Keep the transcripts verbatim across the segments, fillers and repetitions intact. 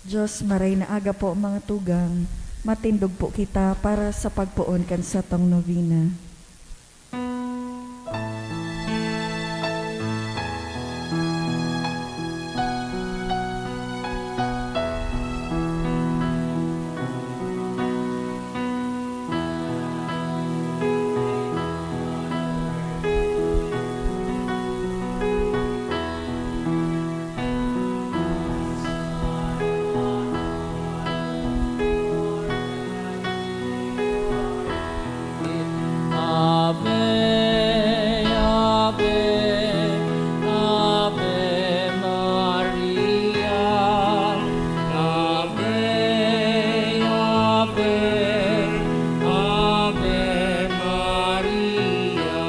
Diyos, maray na aga po, mga tugang. Matindog po kita para sa pagpoon kan satong nobena. Ave, Ave, Ave Maria. Ave, Ave, Ave Maria.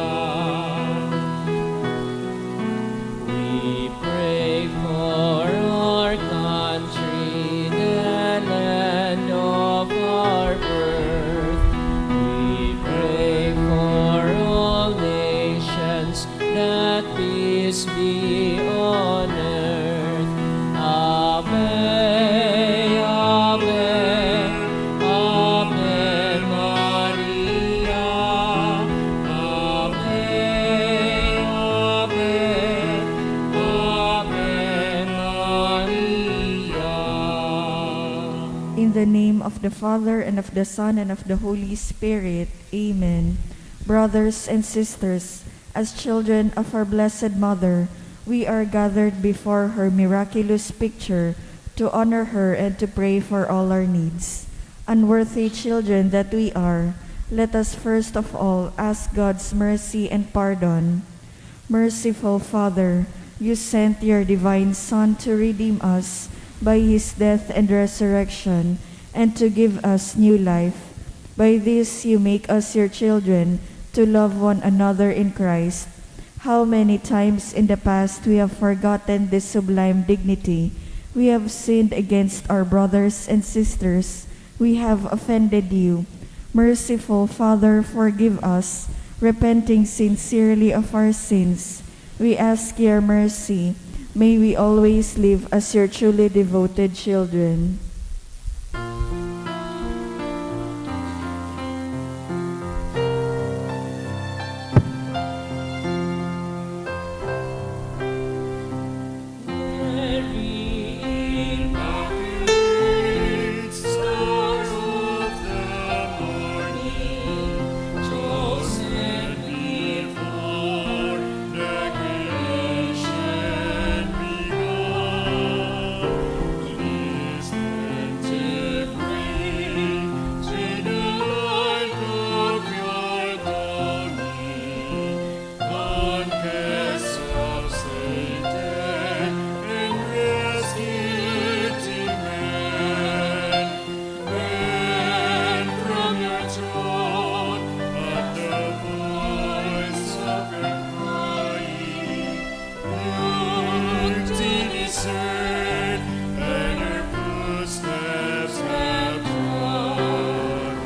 We pray for our country, the land of our birth. We pray for all nations, that peace be on earth. Ave, Ave, Ave Maria. Ave, Ave, Ave Maria. In the name of the Father, and of the Son, and of the Holy Spirit. Amen. Brothers and sisters, as children of our Blessed Mother, we are gathered before her miraculous picture to honor her and to pray for all our needs. Unworthy children that we are, let us first of all ask God's mercy and pardon. Merciful Father, you sent your divine Son to redeem us by his death and resurrection, and to give us new life. By this you make us your children, to love one another in Christ. How many times in the past we have forgotten this sublime dignity. We have sinned against our brothers and sisters. We have offended you. Merciful Father, forgive us, repenting sincerely of our sins. We ask your mercy. May we always live as your truly devoted children. Mary, Immaculate Star of the Morning, chosen before the creation began, listen to pray to the light of your dawning. Conquest of Satan and rescue to man. Then from your throne, at the voice of your crying, look to this earth, and your footsteps have trod.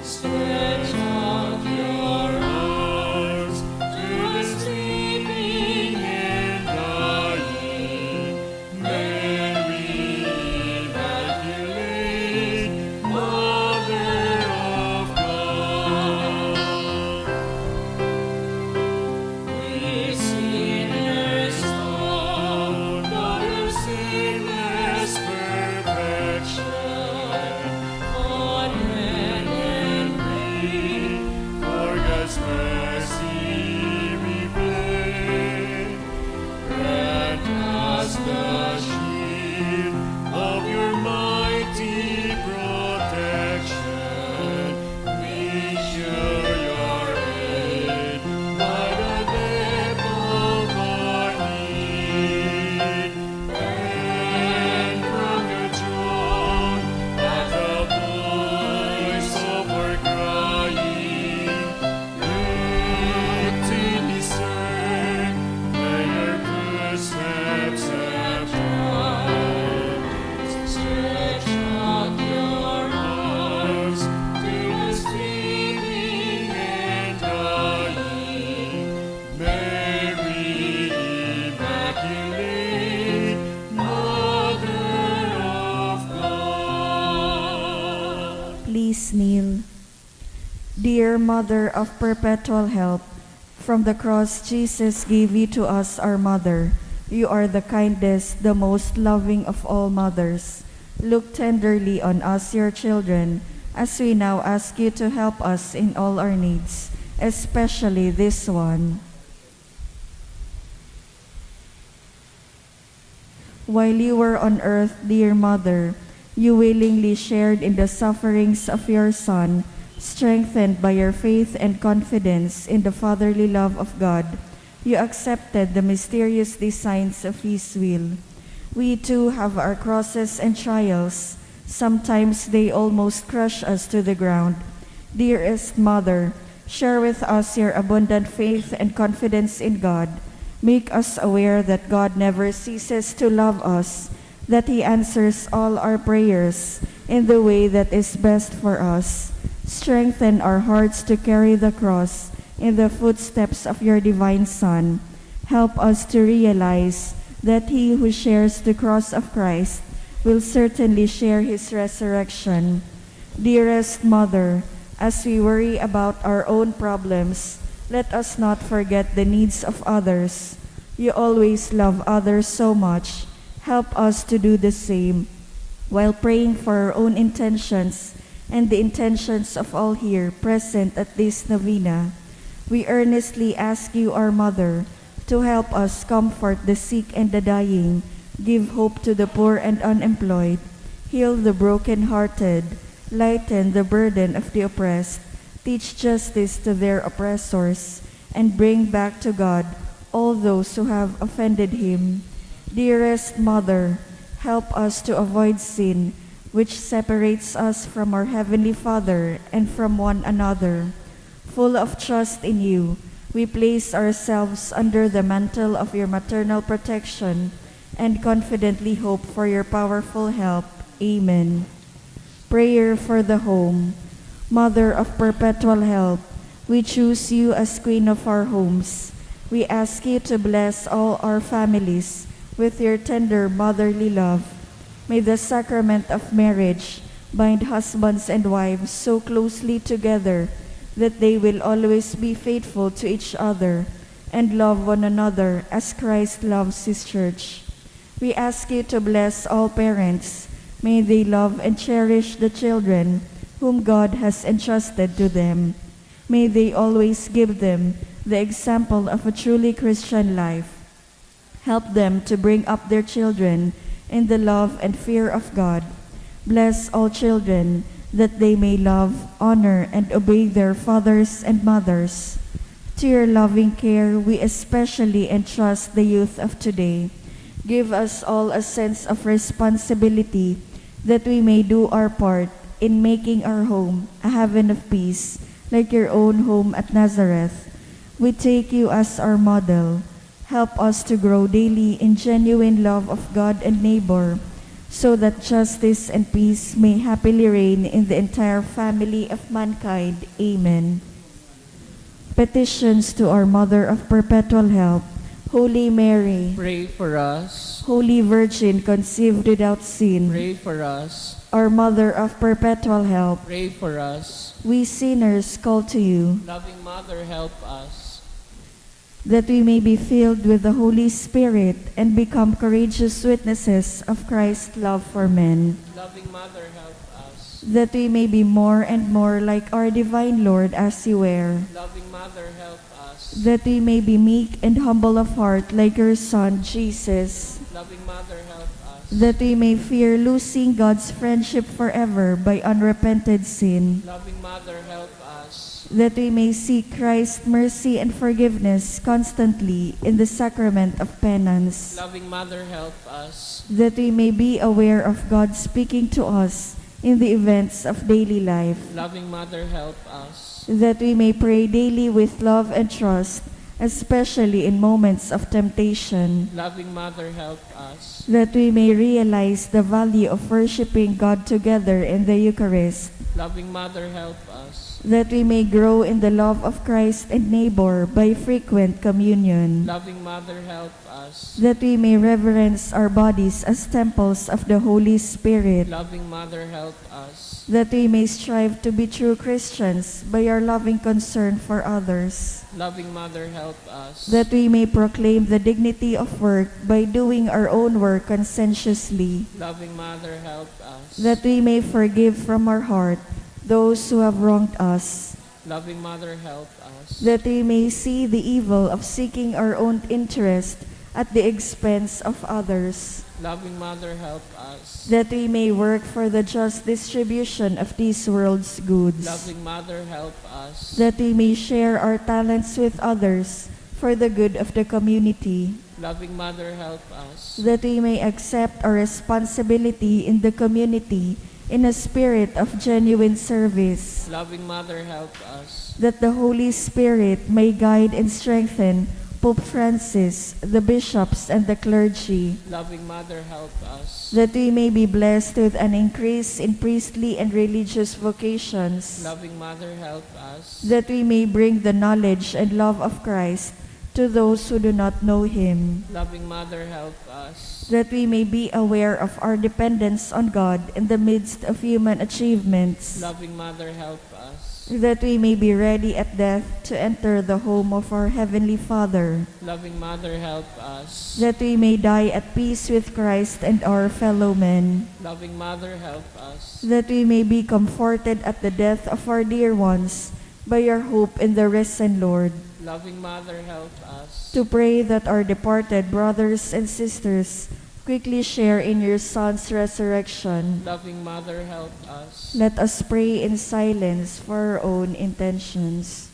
Stretch out your arms to the sleeping and dying, Mary Immaculate, Mother of God. We sinners, all of your sinless perfection, on hand and plea, for God's mercy we pray. Grant us the shield of your mighty protection. We share your aid by the depth of our need. And from your throne, at the voice of our crying, look to this earth, where your footsteps have trod. Dear Mother of Perpetual Help, from the cross Jesus gave you to us, our Mother. You are the kindest, the most loving of all mothers. Look tenderly on us, your children, as we now ask you to help us in all our needs, especially this one. While you were on earth, dear Mother, you willingly shared in the sufferings of your Son, strengthened by your faith and confidence in the fatherly love of God. You accepted the mysterious designs of His will. We too have our crosses and trials. Sometimes they almost crush us to the ground. Dearest Mother, share with us your abundant faith and confidence in God. Make us aware that God never ceases to love us, that He answers all our prayers in the way that is best for us. Strengthen our hearts to carry the cross in the footsteps of your divine Son. Help us to realize that he who shares the cross of Christ will certainly share his resurrection. Dearest Mother, as we worry about our own problems, let us not forget the needs of others. You always love others so much. Help us to do the same while praying for our own intentions and the intentions of all here present at this novena. We earnestly ask you, our Mother, to help us comfort the sick and the dying, give hope to the poor and unemployed, heal the broken-hearted, lighten the burden of the oppressed, teach justice to their oppressors, and bring back to God all those who have offended Him. Dearest Mother, help us to avoid sin, which separates us from our Heavenly Father and from one another. Full of trust in you, we place ourselves under the mantle of your maternal protection and confidently hope for your powerful help. Amen. Prayer for the Home. Mother of Perpetual Help, we choose you as Queen of our homes. We ask you to bless all our families with your tender motherly love. May the sacrament of marriage bind husbands and wives so closely together that they will always be faithful to each other and love one another as Christ loves His church. We ask you to bless all parents. May they love and cherish the children whom God has entrusted to them. May they always give them the example of a truly Christian life. Help them to bring up their children in the love and fear of God. Bless all children that they may love, honor, and obey their fathers and mothers. To your loving care, we especially entrust the youth of today. Give us all a sense of responsibility that we may do our part in making our home a haven of peace, like your own home at Nazareth. We take you as our model. Help us to grow daily in genuine love of God and neighbor, so that justice and peace may happily reign in the entire family of mankind. Amen. Petitions to our Mother of Perpetual Help. Holy Mary, pray for us. Holy Virgin conceived without sin, pray for us. Our Mother of Perpetual Help, pray for us. We sinners call to you. Loving Mother, help us. That we may be filled with the Holy Spirit and become courageous witnesses of Christ's love for men. Loving Mother, help us. That we may be more and more like our divine Lord as you were. Loving Mother, help us. That we may be meek and humble of heart like your Son, Jesus. Loving Mother, help us. That we may fear losing God's friendship forever by unrepented sin. Loving Mother, help us. That we may seek Christ's mercy and forgiveness constantly in the sacrament of penance. Loving Mother, help us. That we may be aware of God speaking to us in the events of daily life. Loving Mother, help us. That we may pray daily with love and trust, especially in moments of temptation. Loving Mother, help us. That we may realize the value of worshiping God together in the Eucharist. Loving Mother, help us. That we may grow in the love of Christ and neighbor by frequent communion. Loving Mother, help us. That we may reverence our bodies as temples of the Holy Spirit. Loving Mother, help us. That we may strive to be true Christians by our loving concern for others. Loving Mother, help us. That we may proclaim the dignity of work by doing our own work conscientiously. Loving Mother, help us. That we may forgive from our heart those who have wronged us. Loving Mother, help us. That we may see the evil of seeking our own interest at the expense of others. Loving Mother, help us. That we may work for the just distribution of this world's goods. Loving Mother, help us. That we may share our talents with others for the good of the community. Loving Mother, help us. That we may accept our responsibility in the community in a spirit of genuine service. Loving Mother, help us. That the Holy Spirit may guide and strengthen Pope Francis, the bishops, and the clergy. Loving Mother, help us. That we may be blessed with an increase in priestly and religious vocations. Loving Mother, help us. That we may bring the knowledge and love of Christ to those who do not know Him. Loving Mother, help us. That we may be aware of our dependence on God in the midst of human achievements. Loving Mother, help us. That we may be ready at death to enter the home of our Heavenly Father. Loving Mother, help us. That we may die at peace with Christ and our fellow men. Loving Mother, help us. That we may be comforted at the death of our dear ones by our hope in the risen Lord. Loving Mother, help us. To pray that our departed brothers and sisters quickly share in your Son's resurrection. Loving Mother, help us. Let us pray in silence for our own intentions.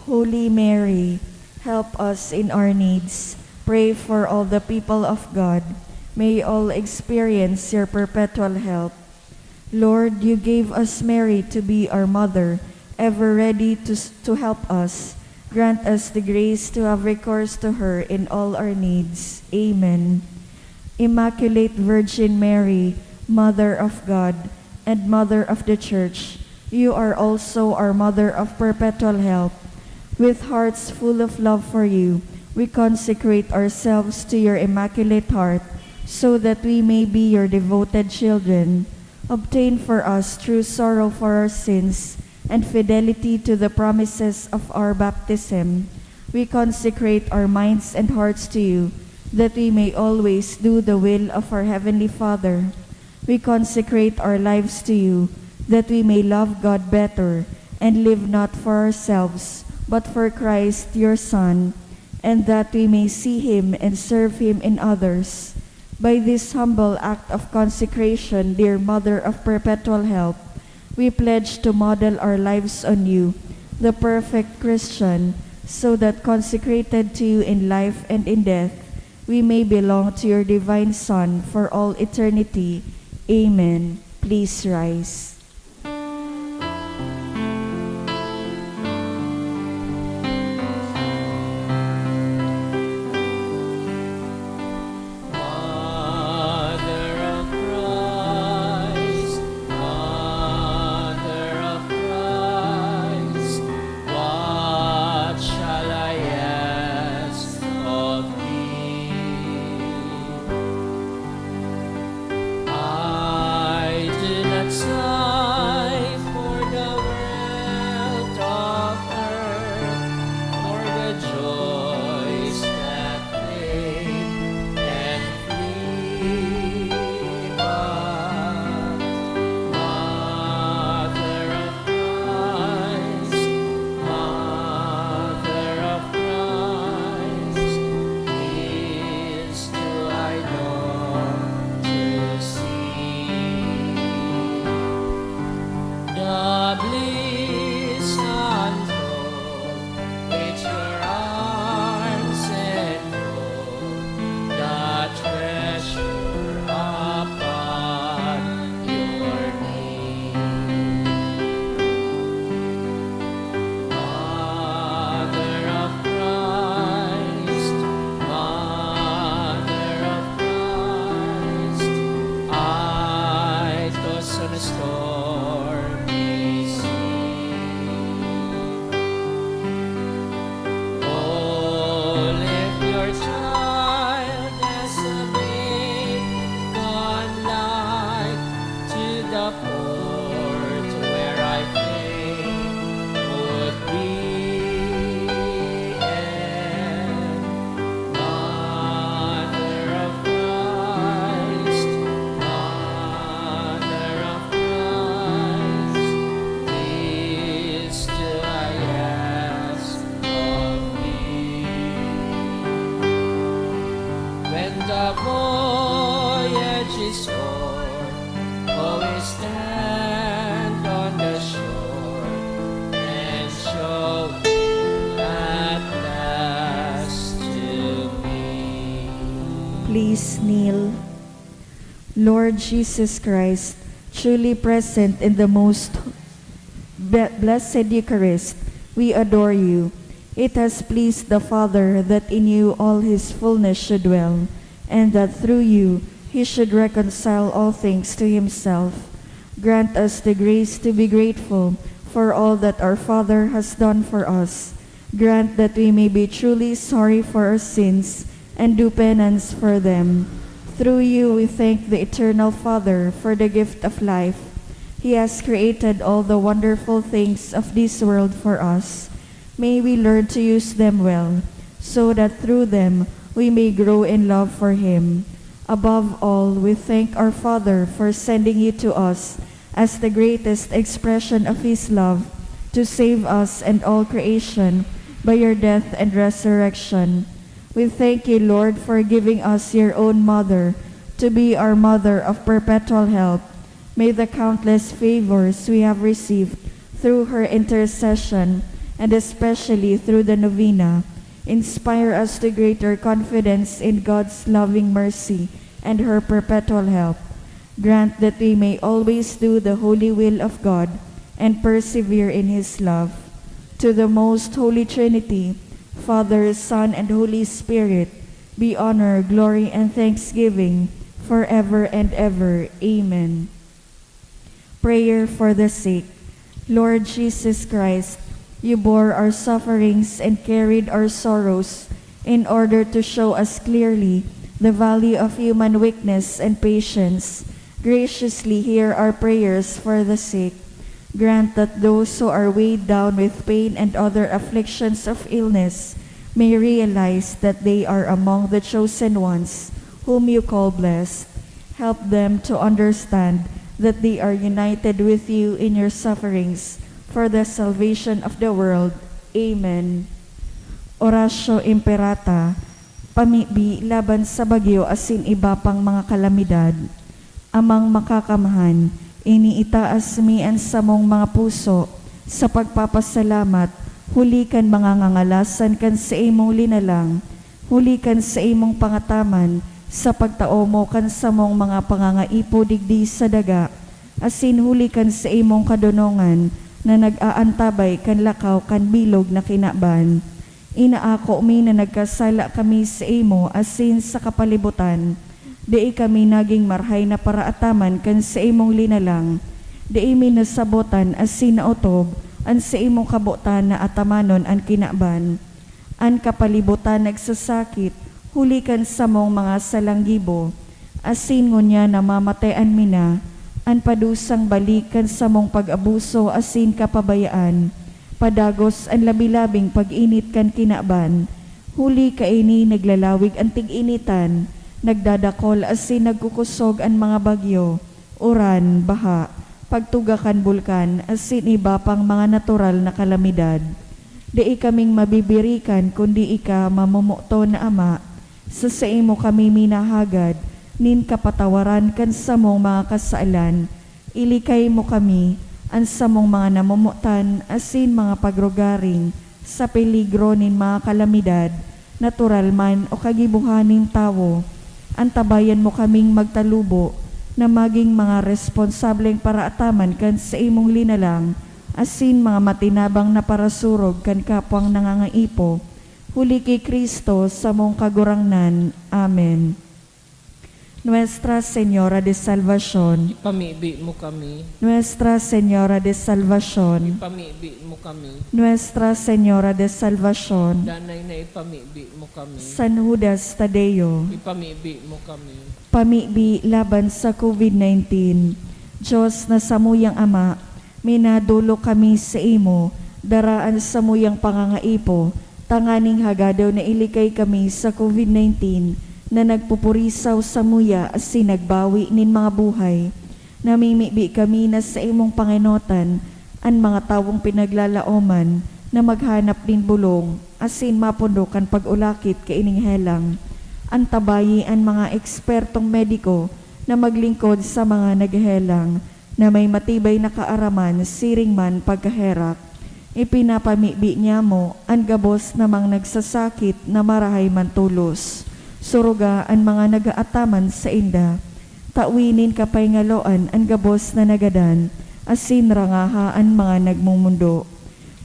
Holy Mary, help us in our needs. Pray for all the people of God. May all experience your perpetual help. Lord, you gave us Mary to be our mother, ever ready to, s- to help us. Grant us the grace to have recourse to her in all our needs. Amen. Immaculate Virgin Mary, Mother of God and Mother of the Church, you are also our Mother of Perpetual Help. With hearts full of love for you, we consecrate ourselves to your Immaculate Heart so that we may be your devoted children. Obtain for us true sorrow for our sins and fidelity to the promises of our baptism. We consecrate our minds and hearts to you, that we may always do the will of our Heavenly Father. We consecrate our lives to you, that we may love God better and live not for ourselves, but for Christ, your Son, and that we may see Him and serve Him in others. By this humble act of consecration, dear Mother of Perpetual Help, we pledge to model our lives on you, the perfect Christian, so that consecrated to you in life and in death, we may belong to your divine Son for all eternity. Amen. Please rise. Mother of Christ, Mother of Christ, what shall I ask of thee? I do not Stand on the shore and show your atlas to me. Please kneel. Lord Jesus Christ, truly present in the most be-, blessed Eucharist, we adore you. It has pleased the Father that in you all his fullness should dwell, and that through you he should reconcile all things to himself. Grant us the grace to be grateful for all that our Father has done for us. Grant that we may be truly sorry for our sins and do penance for them. Through you, we thank the Eternal Father for the gift of life. He has created all the wonderful things of this world for us. May we learn to use them well, so that through them we may grow in love for Him. Above all, we thank our Father for sending you to us as the greatest expression of His love to save us and all creation by your death and resurrection. We thank you, Lord, for giving us your own Mother to be our Mother of perpetual help. May the countless favors we have received through her intercession, and especially through the novena, inspire us to greater confidence in God's loving mercy and her perpetual help. Grant that we may always do the holy will of God and persevere in His love. To the Most Holy Trinity, Father, Son, and Holy Spirit, be honor, glory, and thanksgiving forever and ever. Amen. Prayer for the sick. Lord Jesus Christ, you bore our sufferings and carried our sorrows in order to show us clearly the value of human weakness and patience. Graciously hear our prayers for the sick. Grant that those who are weighed down with pain and other afflictions of illness may realize that they are among the chosen ones whom you call blessed. Help them to understand that they are united with you in your sufferings for the salvation of the world. Amen. Oratio Imperata, pamibi laban sa bagyo asin iba pang mga kalamidad. Amang Makakamhan, iniitaas mi an samong mga puso sa pagpapasalamat huli kan mga ngangalasan kan saimong linalang, huli kan saimong pangataman sa pagtao mo kan samong mga pangangaipo digdi sa daga, asin huli kan saimong kadonongan na nag-aantabay kan lakaw kan bilog na kinaban. Inaako mi na nagkasala kami saimo asin sa kapalibotan. Dai kami nagin marahay na paraataman kan saimong linalang. Dai mi nasabotan asin naotob an saimong kabotan na atamanon an kinaban. An kapalibotan nagsasakit huli kan samong mga salang gibo, asin ngunyan namamatean mi na an padusang balik kan samong pag-abuso asin kapabayaan. Padagos an labi-labing pag-init kan kinaban. Huli kaini naglalawig an tig-initan, nagdadakol asin nagkukosog an mga bagyo, uran, baha, pagtuga kan bulkan, asin iba pang mga natural na kalamidad. Dai kaming mabibirikan kundi ika, mamomoton na Ama. Sa saimo kami minahagad nin kapatawaran kan samong mga kasalan. Ilikay mo kami, an samong mga namomotan asin mga pagrugaring, sa peligro nin mga kalamidad, natural man o kagibohan nin tawo. Antabayan mo kaming magtalubo na magin mga responsableng paraataman kan saimong linalang asin mga matinabang na parasurog kan kapwang nangangaipo. Huli ki Cristo, samong Kagurangnan. Amen. Nuestra Señora de Salvacion. Ipamibi mo kami. Nuestra Señora de Salvacion. Ipamibi mo kami. Nuestra Señora de Salvacion. Danay na ipamibi mo kami. San Judas Tadeo. Ipamibi mo kami. Pamibi laban sa COVID nineteen. Dios na samuyang Ama, minadolok kami saimo, dara an samuyang pangangaipo, tanganing hagadaw na ilikay kami sa COVID nineteen na nagpupurisaw samuya asin nagbawi nin mga buhay. Namimibi kami na saimong pangenotan an mga tawong pinaglalaoman na maghanap nin bolong asin mapundo kan pag-ulakit kaining helang. Antabayi an mga ekspertong mediko na maglingkod sa mga naghehelang. na may matibay na kaaraman siring man pagkaherak. Ipinapamibi niyamo an gabos namang nagsasakit na marahay man tolos. Suruga an mga nag-aataman sainda. Tawi nin kapaingaloan an gabos na nagadan, asin rangaha an mga nagmomondo.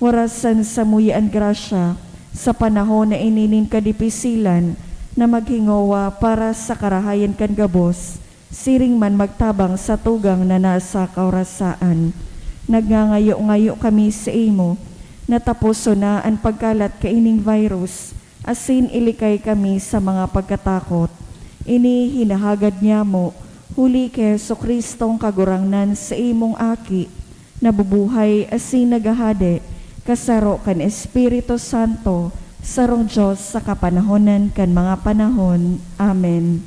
Warasan samuya an grasya sa panahon na ini nin kadipisilan na maghingowa para sa karahayan kan gabos, siring man magtabang sa tugang na nasa kaorasaan. Nagngangayo-ngayo kami saimo na taposon na an pagkalat kaining virus, asin ilikay kami sa mga pagkatakot. Ini hinahagad niyamo huli ki Jesu-Cristong Kagurangnan, saimong Aki, nabubuhay asin naghahade kasaro kan Espiritu Santo, sarong Dios sa kapanahonan kan mga panahon. Amen.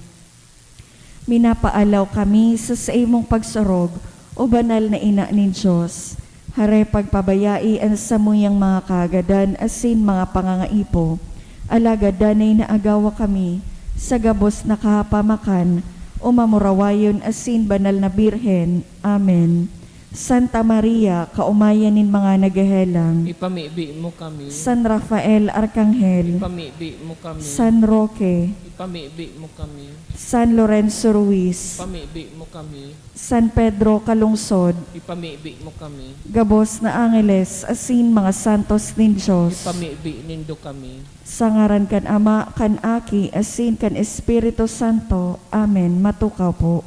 Minapaalaw kami sa saimong pagsurog, o banal na Ina nin Dios. Hare pagpabayai an samuyang mga kahagadan asin mga pangangaipo. Alagad danay naagawa kami sa gabos na kapamakan, o mamurawayon asin banal na Birhen. Amen. Santa Maria, kaomayan nin mga naghehelang. Ipamibi mo kami. San Rafael Arkanghel. Ipamibi mo kami. San Roque. Ipamibi mo kami. San Lorenzo Ruiz. Ipamibi mo kami. San Pedro Calungsod. Ipamibi mo kami. Gabos na angeles asin mga santos nin Dios. Ipamibi nindo kami. Sa ngaran kan Ama, kan Aki, asin kan Espiritu Santo. Amen. Matukaw po.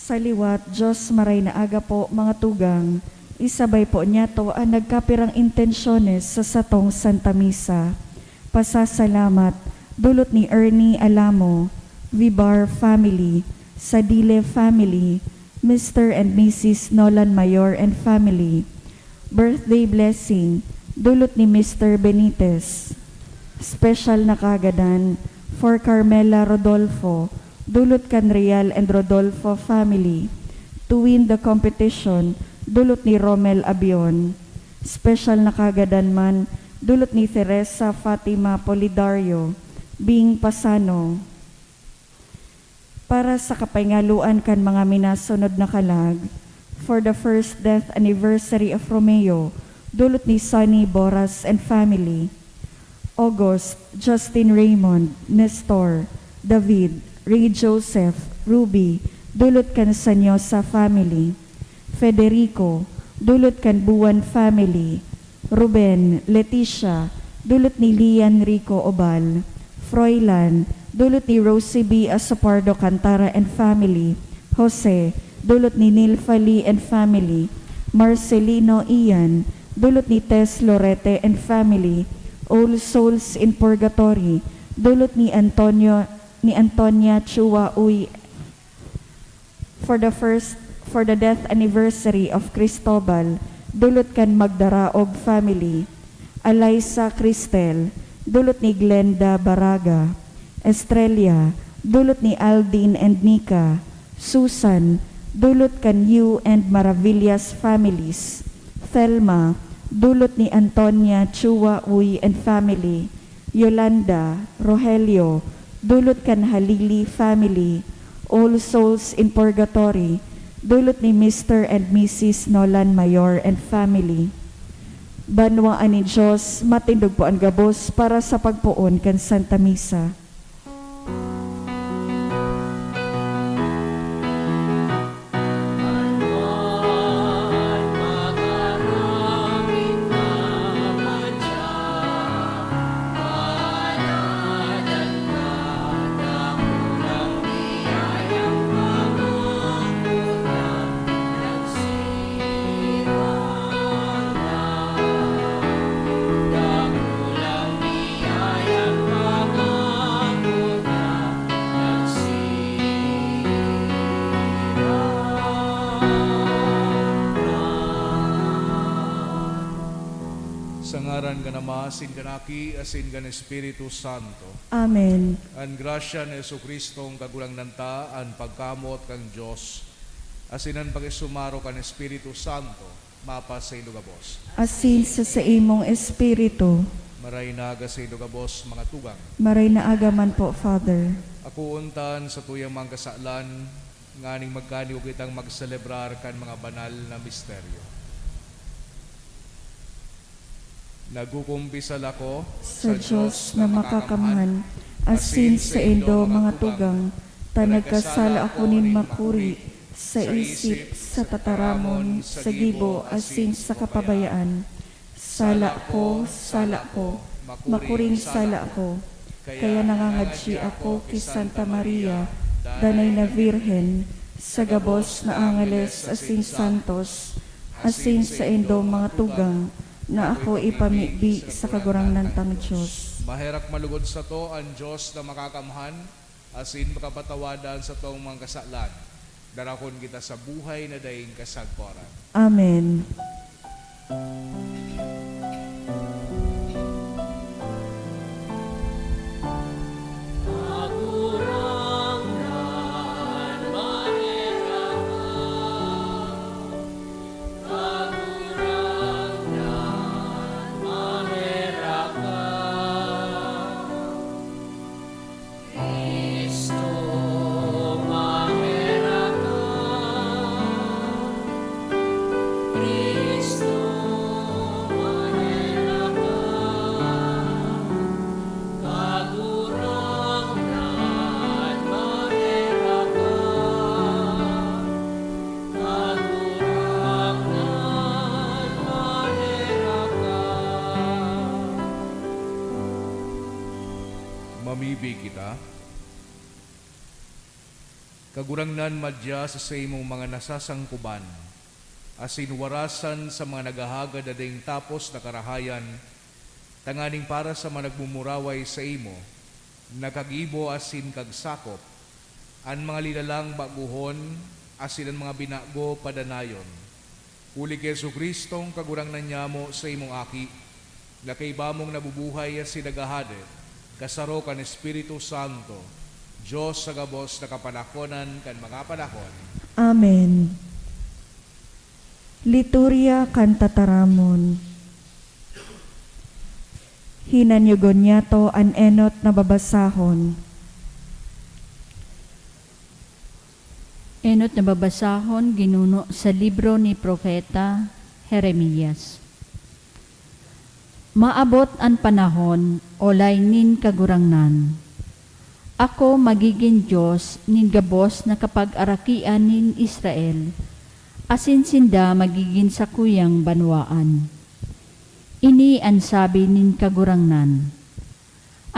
Sa liwat, Dios, maray na aga po, mga tugang. Isabay po niyato an nagkapirang intensyones sa satong Santa Misa. Pasasalamat, dulot ni Ernie Alamo, Vibar family, Sadile family, Mister and Missus Nolan Mayor and family. Birthday blessing, dulot ni Mister Benitez. Special na kagadan for Carmela Rodolfo, dulot kan Real and Rodolfo family. To win the competition, dulot ni Romel Abion. Special na kagadan man, dulot ni Teresa Fatima Polidario, Bing Pasano. Para sa kapaingaloan kan mga minasunod na kalag, for the first death anniversary of Romeo, dulot ni Sonny Boras and family. August, Justin Raymond, Nestor, David, Ray Joseph, Ruby, dulot kan Sanyosa family. Federico, dulot kan Buan family. Ruben, Leticia, dulot ni Lian Rico Obal. Froilan, dulot ni Rosie B Asopardo Cantara and family. Jose, dulot ni Nilfa Lee and family. Marcelino Ian, dulot ni Tess Lorete and family. All Souls in Purgatory, dulot ni Antonio, ni Antonia Chua Uy. For the first, for the death anniversary of Cristobal, dulot kan Magdaraog family. Alaysa Cristel, dulot ni Glenda Baraga. Estrella, dulot ni Aldin and Nika. Susan, dulot kan Yu and Maravillas families. Thelma, dulot ni Antonia Chua Uy and family. Yolanda, Rogelio, dulot kan Halili family. All Souls in Purgatory, Dulot ni Mister and Missus Nolan Mayor and family. Banwaan nin Dios, matindog po an gabos para sa pagpoon kan Santa Misa. Sa ngaran kan Ama, asin kan Aki, asin kan Espiritu Santo. Amen. An grasya ni Jesu-Cristong Kagurangnan ta, an pagkamoot kan Dios, asin an pakisumaro kan Espiritu Santo, mapasaindo gabos. Asin sa saimong espiritu. Maray na aga saindo gabos, mga tugang. Maray na aga man po, Father. Akoon ta an satuyang mga kasalan, nganing magkaniwo kitang magselebrar kan mga banal na misteryo. Nagkukumpisal ako sa Dios na makakamhan, asin saindo, mga tugang, ta nagkasala ako nin makuri sa isip, sa tataramon, sa gibo, asin sa kapabayaan. Sala ko, sala ko, makuring sala ko. Kaya nangangadyi ako ki Santa Maria, danay na Birhen, sa gabos na angeles asin santos, asin saindo, mga tugang, na ako ipamibi sa Kagurangnan tang Dios. Maherak malugod sato an Dios na makakamhan, asin pakapatawadan satong mga kasalan. Darakon kita sa buhay na daing kasagkoran. Amen. Mamibi kita. Kagurangnan, madya sa saimong mga nasasangkuban, asin warasan sa mga naghahagad na daing tapos na karahayan, tanganing para sa mga nagmumuraway saimo, nakagibo asin kagsakop, an mga lilalang bagohon asin an mga binago padanayon. Huli ki Jesu-Cristong Kagurangnan nyamo, saimong Aki, na kaiba mong nabubuhay asin naghahade, kasaro kan Espiritu Santo, Dios sa gabos na kapanahonan kan mga panahon. Amen. Liturya kan Tataramon. Hinanyogon niyato an enot na babasahon. Enot na babasahon ginuno sa libro ni Propeta Jeremias. Maabot an panahon, olay nin Kagurangnan. Ako magigin Dios nin gabos na kapag-arakian nin Israel, asin sinda magigin sakuyang banwaan. Ini an sabi nin Kagurangnan,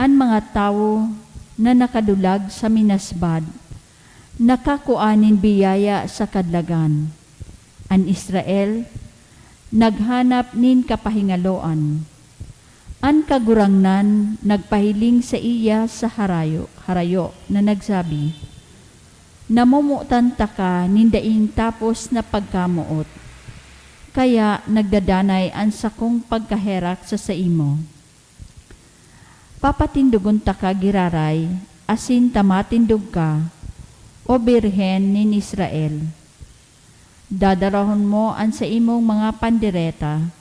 An mga tawo na nakadulag sa minasbad, nakakua nin biyaya sa kadlagan. An Israel, naghanap nin kapahingaloan. An Kagurangnan nagpahiling saiya sa harayo, harayo na nagsabi, "Namomotan taka nin daing tapos na pagkamoot, kaya nagdadanay an sakong pagkaherak sa saimo." Papatindogon taka giraray, asin ta matindog ka, O Birhen nin Israel. Dadarahon mo an saimong mga pandereta,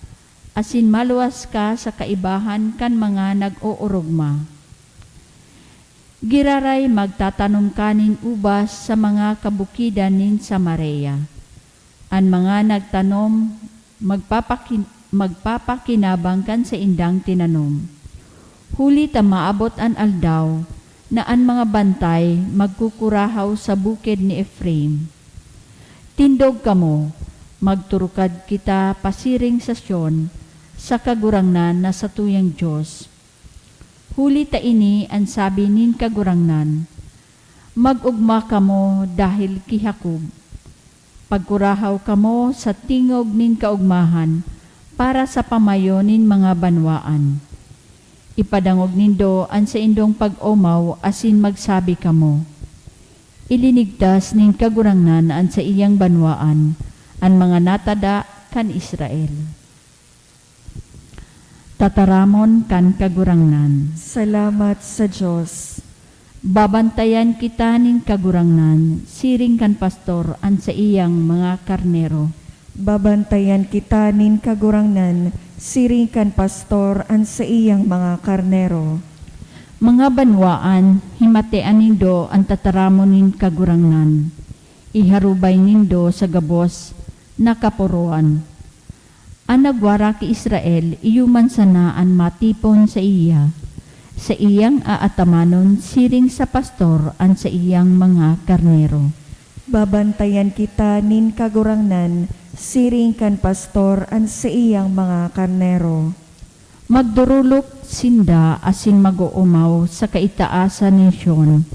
asin maluwas ka sa kaibahan kan mga nag-oorogma. Giraray magtatanom ka nin ubas sa mga kabukidan nin Samaria. An mga nagtanom magpapakin-, magpapakinabang kan saindang tinanom. Huli ta maabot an aldaw na an mga bantay magkukurahaw sa bukid ni Efraim. Tindog kamo, magturukad kita pasiring sa Sion, sa Kagurangnan na satuyang Dios. Huli ta ini an sabi nin Kagurangnan, "Mag-ogma kamo dahil ki Jacob. Pagkurahaw kamo sa tingog nin kaogmahan para sa pamayo nin mga banwaan. Ipadangog nindo an saindong pag-omaw asin magsabi kamo, 'Ilinigtas nin Kagurangnan an saiyang banwaan, an mga natada kan Israel.'" Tataramon kan Kagurangnan. Salamat sa Dios. Babantayan kita nin Kagurangnan, siring kan pastor an saiyang mga karnero. Babantayan kita nin Kagurangnan, siring kan pastor an saiyang mga karnero. Mga banwaan, himatean nindo an tataramon nin Kagurangnan. Iharubay nindo sa gabos na kaporoan. An nagwara ki Israel, iyo man sana an matipon saiya. Saiyang aatamanon siring sa pastor an saiyang mga karnero. Babantayan kita nin Kagurangnan, siring kan pastor an saiyang mga karnero. Magdorolok sinda asin mag-oomaw sa kaitaasan nin Sion.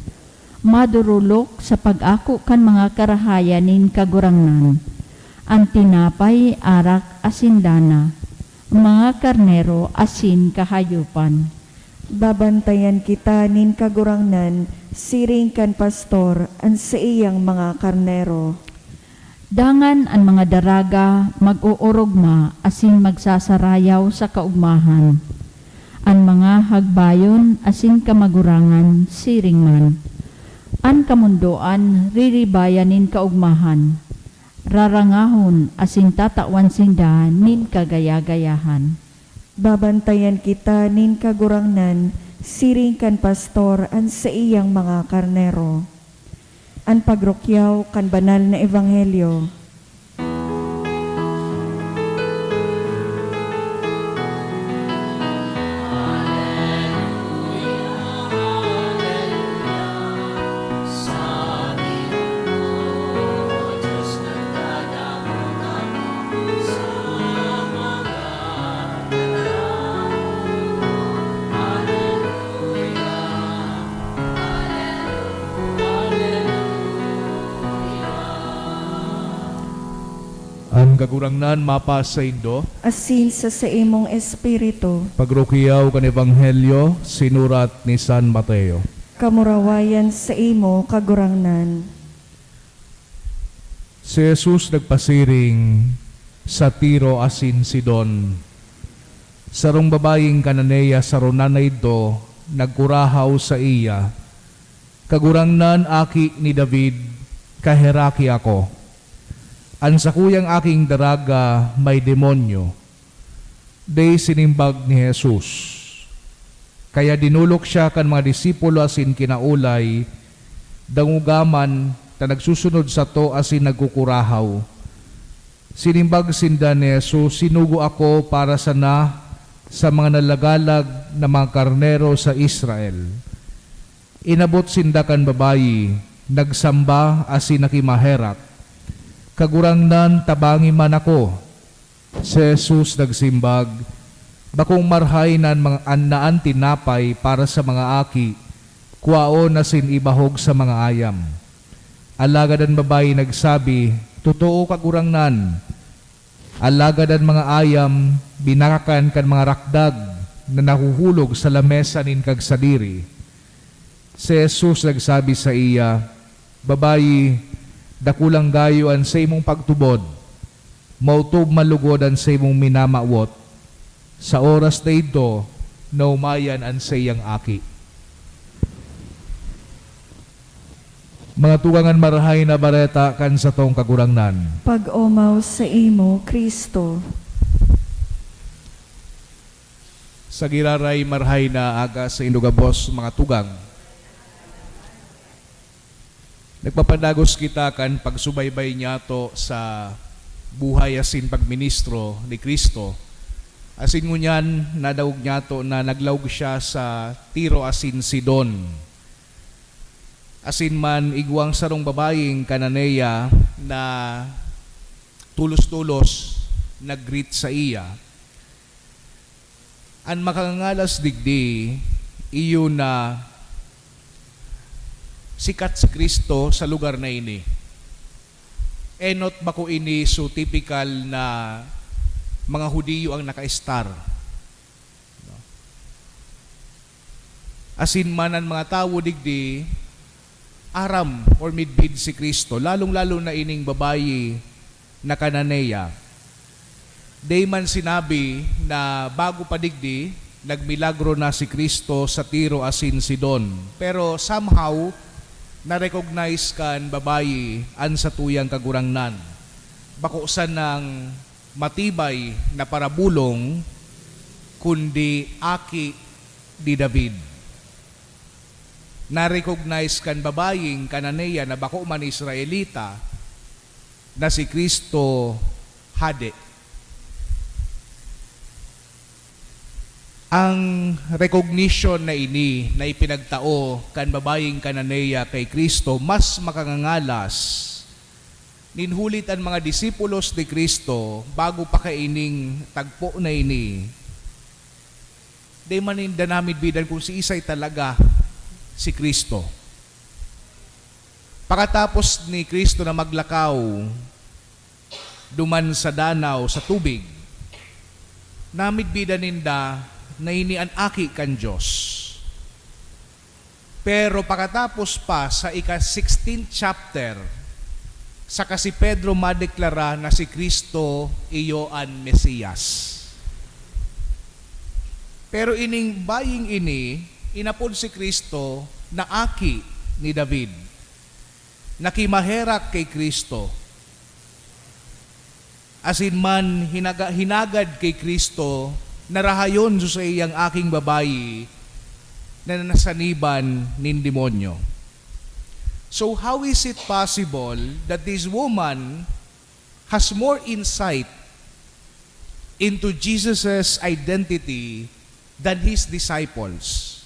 Madorolok sa pag-ako kan mga karahayan nin Kagurangnan, an tinapay, arak asin dana, mga karnero asin kahayopan. Babantayan kita nin Kagurangnan, siring kan pastor an saiyang mga karnero. Dangan an mga daraga mag-oorogma asin magsasarayaw sa kaogmahan. An mga hagbayon asin kamagurangan siring man. An kamondoan riribayan nin kaogmahan. Rarangahon asin tatawan sinda nin kagaya-gayahan. Babantayan kita nin Kagurangnan, siring kan pastor an saiyang mga karnero. An pagrukyaw kan banal na ebanghelyo. An Kagurangnan mapasaindo. Asin sa saimong espiritu. Pagrukyaw kan Ebanghelyo sinurat ni San Mateo. Kamurawayan saimo, Kagurangnan. Si Jesus nagpasiring sa Tiro asin Sidon. Sarong babayeng Cananea saro na na idto nagkurahaw saiya, "Kagurangnan, Aki ni David, kaheraki ako. An sakuyang aking daraga may demonyo." Dai sinimbag ni Jesus. Kaya dinolok siya kan mga disipulo asin kinaolay, dangoga man ta nagsusunod sato asin nagkukurahaw. Sinimbag sinda ni Jesus, "Sinugo ako para sana sa mga nalagalag na mga karnero sa Israel." Inabot sinda kan babayi, nagsamba asin nakimaherak, "Kagurangnan, tabangi man ako." Si Jesus nagsimbag, "Bakong marahay na an mga, an, na an tinapay para sa mga aki, kwaon asin ibahog sa mga ayam." Alagad an babayi nagsabi, "Totoo, Kagurangnan." Alagad an mga ayam, binakakan kan mga rakdag na nahuhulog sa lamesa nin kagsadiri. Si Jesus nagsabi saiya, "Babayi, dakulang gayo an saimong pagtubod. Maotob man logod an saimong minamawot." Sa oras na idto, naomayan an saiyang aki. Mga tugang, an Marahay na Bareta kan satong Kagurangnan. Pag-omaw saimo, Cristo. Sa giraray, marahay na aga saindo gabos, mga tugang. Nagpapadagos kita kan pagsubaybay niyato sa buhay asin pagministro ni Cristo. Asin ngunyan, nadangog niyato na naglaog siya sa Tiro asin Sidon. Asin man, igwang sarong babayeng Cananea na tolos-tolos nag-greet saiya. An makangangalas digdi, iyo na sikat si Cristo sa lugar na ini. Enot bako ini so tipikal na mga Judio ang nakaestar. No? Asin man an mga tawo digdi, aram or midbid si Cristo, lalong-lalo na ining babayi na Cananea. Dai man sinabi na bago pa digdi, nagmilagro na si Cristo sa Tiro asin Sidon. Pero somehow, na-recognize kan babayi an satuyang Kagurangnan. Bako sanang matibay na parabolong, kundi aki ni David. Na-recognize kan babayeng Cananea na bako man Israelita na si Cristo Hade. Ang recognition na ini na ipinagtao kan babayeng Cananea kay Cristo mas makangangalas nin huli ta an mga disipulos ni Cristo, bago pa kaining tagpo na ini, dai man ninda namidbidan kun siisay talaga si Cristo. Pakatapos ni Cristo na maglakaw duman sa danaw, sa tubig, namidbidan ninda na ini an Aki kan Dios. Pero pakatapos pa, sa ika-sixteenth chapter, saka si Pedro madeklara na si Cristo iyo an Mesiyas. Pero ining baying ini, inapod si Cristo na Aki ni David. Nakimaherak kay Cristo. Asin man hinaga-, hinagad kay Cristo na rahayon so saiyang aking babayi na nasaniban nin demonyo. So how is it possible that this woman has more insight into Jesus' identity than his disciples?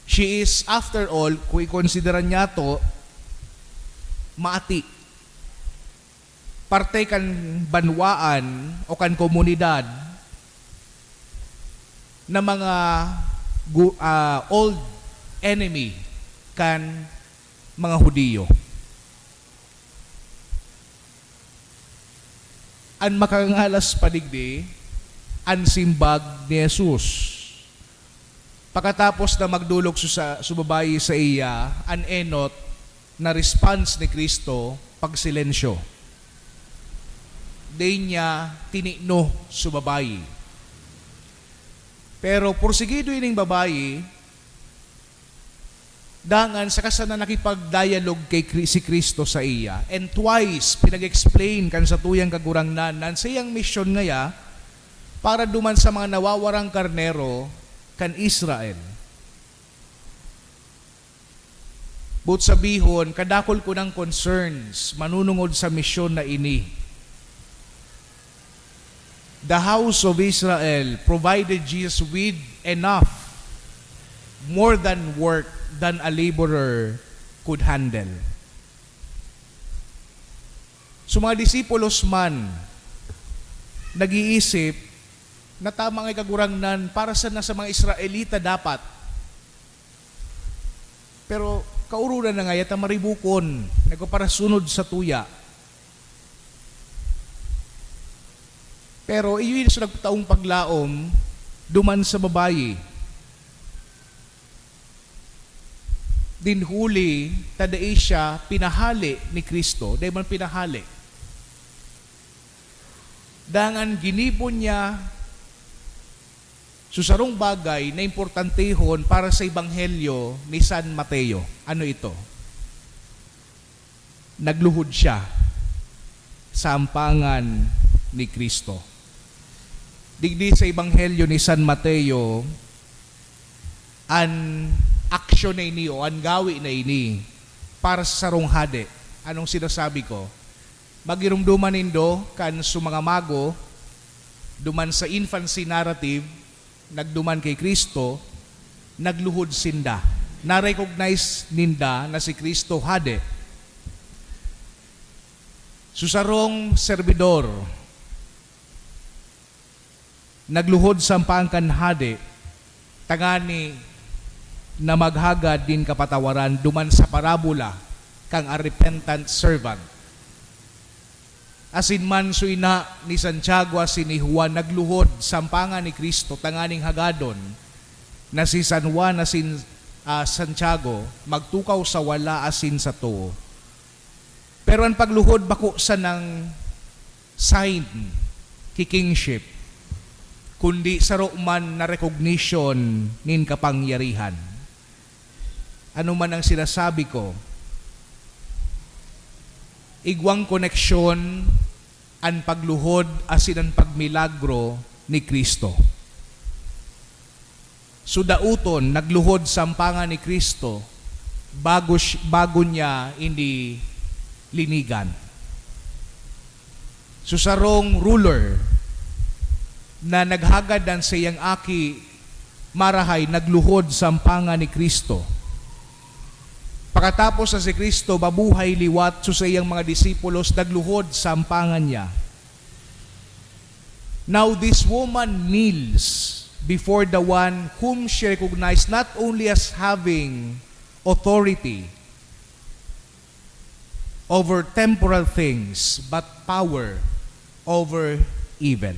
She is, after all, kung ikonsidera niyato, maati. Parte kan banwaan o kan komunidad na mga gu-, ah, old enemy kan mga Judio. An makangalas pa digdi, an simbag ni Jesus. Pakatapos na magdolok su-, sa, su babayi saiya, an enot na response ni Cristo, pagsilensyo. Dai niya tinigno su babayi. Pero porsigido ining babayi, dangan saka sana nakipag-dialogue kay Kri-, si Cristo saiya. And twice, pinag-explain kan satuyang Kagurangnan na an saiyang misyon ngaya para duman sa mga nawawarang karnero kan Israel. Boot sabihon, kadakul ko nang concerns manunungod sa misyon na ini. The house of Israel provided Jesus with enough, more than work, than a laborer could handle. So, mga disipulos man, nag-iisip na tama nga'y Kagurangnan, para sana sa mga Israelita dapat. Pero kaoronan na ngaya ta maribukon, nagpaparasunod sa tuya. Pero iyo ini sa nagtaong paglaom duman sa babayi. Din huli ta dai siya pinahale ni Cristo, dai man pinahale. Dangan ginibo niya so sarong bagay na importantehon para sa Ebanghelyo ni San Mateo. Ano ito? Nagluhod siya sa ampangan ni Cristo. Digdi sa Ebanghelyo ni San Mateo, an aksyon na ini o an gawi na ini para sa sarong hade. Anong sinasabi ko? Magirumdoman nindo kan sumangamago duman sa infancy narrative, nagduman ki Cristo, nagluhod sinda. Na-recognize ninda na si Cristo hade. Su sarong servidor, nagluhod sampang kan hade, tangani na maghagad nin kapatawaran duman sa parabola kan repentant servant. Asin man su ina ni Santiago asin ni Juan nagluhod sampangan ni Cristo tanganing hagadon na si San Juan asin, ah, Santiago magtukaw sa wala asin sa too. Pero an pagluhod bako sanang sign ki kingship, kundi saro man na recognition nin kapangyarihan. Ano man ang sinasabi ko, igwang koneksyon an pagluhod asin an pagmilagro ni Cristo. Su daoton, nagluhod sampangan ni Cristo bago si-, bago niya ini linigan. Su sarong ruler na naghagad an saiyang aki marahay nagluhod sampangan ni Cristo. Pakatapos na si Cristo mabuhay liwat, su saiyang mga disipulos nagluhod sampangan niya. Now this woman kneels before the one whom she recognized not only as having authority over temporal things, but power over evil.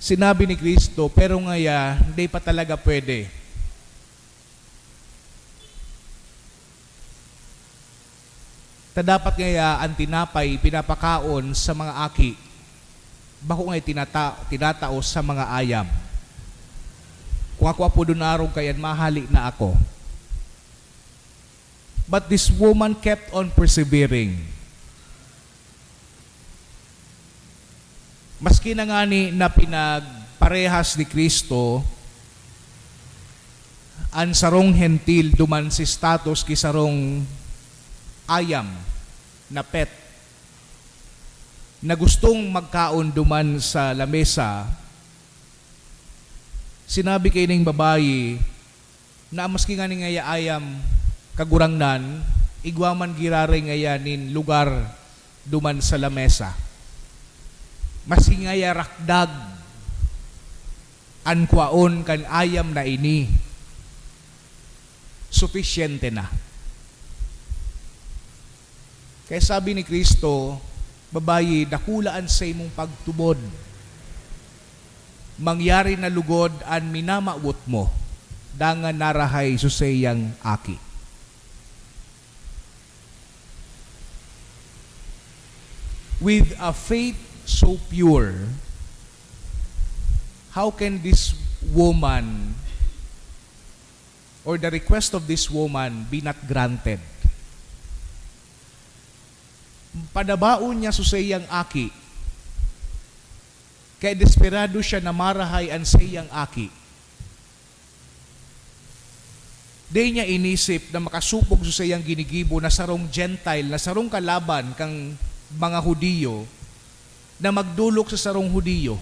Sinabi ni Cristo, "Pero ngaya, hindi pa talaga pwede." Ta dapat ngaya an tinapay pinapakaon sa mga aki, bako ngaya tinata-, tinatao sa mga ayam. Kung ako apodon arog kaiyan, mahale na ako. But this woman kept on persevering. Maski na ngani na pinagparehas ni Cristo an sarong Hentil duman sa status ki sarong ayam na pet na gustong magkaon duman sa lamesa, sinabi kaining babayi, na maski ngani ngaya ayam, Kagurangnan, igwa man giraray ngaya nin lugar duman sa lamesa. Maski ngaya rakdag an kwaon kan ayam na ini, supisyente na. Kaya sabi ni Cristo, "Babayi, dakula an saimong pagtubod. Mangyari na lugod an minamawot mo." Dangan narahay su saiyang aki. With a faith so pure, how can this woman or the request of this woman be not granted? Padabaon niya su saiyang aki, kaya desperado siya na marahay an saiyang aki. Dai niya inisip na makasopog su saiyang ginigibo na sarong Gentile, na sarong kalaban kan mga Judio, na magdolok sa sarong Judio.